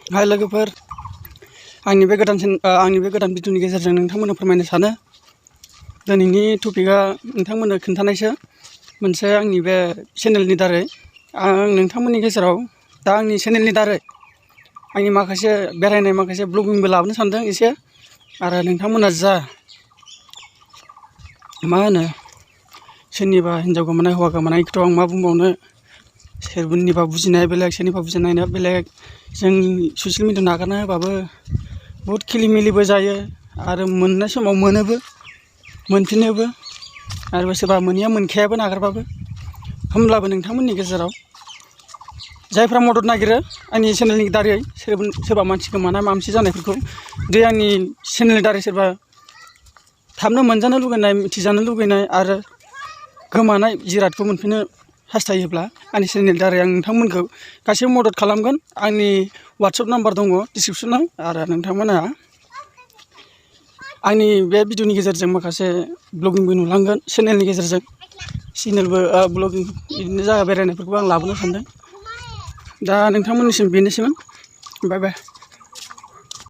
हाय लोगोफोर, आंनि बे गोदान भिडिअनि गेजेरजों नोंथांमोननो फोरमायनो सानो। दिनैनि टपिकआ नोंथांमोननो खोन्थानायसो मोनसे आंनि बे चेनेलनि दारै आं नोंथांमोननि गेजेराव दा आंनि चेनेलनि दारै आंनि माखासे बेरायनाय माखासे ब्लगिंबो लाबोनो सानदों एसे। आरो नोंथांमोना जा मा होनो सोरनिबा हिनजाव गोमानाय हौवा गोमानायखौथ' आं मा बुंबावनो, सोरनिबा बुजिनाया बेलेग सोरनिबा बुजिनाया बेलेग। जों ससियेल मिडियायाव नागारना होबाबो बहुद खिलिमिलिबो जायो आरो मोननाय समाव मोनोबो मोनफिनोबो आरो सोरबा मोनैया मोनखायाबो नागारबाबो। होमब्लाबो नोंथांमोननि गेजेराव जायफ्रा मदद नागिरो आंनि चेनेलनि दारै सोरबा मानसि गोमानाय माबा मोनसे जानायफोरखौ दे आंनि चेनेलनि दारै सोरबा थाबनो मोनजानो लुगैनाय, मिथिजानो लुगैनाय आरो गोमानाय जिरादखौ मोनफिननो हास्थायोब्ला आंनि चेनेलनि दारै आं नोंथांमोनखौ गासैबो मदद खालामगोन। आंनि वाट्सएप नाम्बार दङ डिसक्रिपसनाव, आरो नोंथांमोना आंनि बे भिडिअनि गेजेरजों माखासे ब्लगिंबो नुलांगोन चेनेलनि गेजेरजों। चेनेलबो ब्लगिं बिदिनो जायगा बेरायनायफोरखौ आं लाबोनो सानदों। दा नोंथांमोननिसिम बेनोसैमोन। बाय बाय।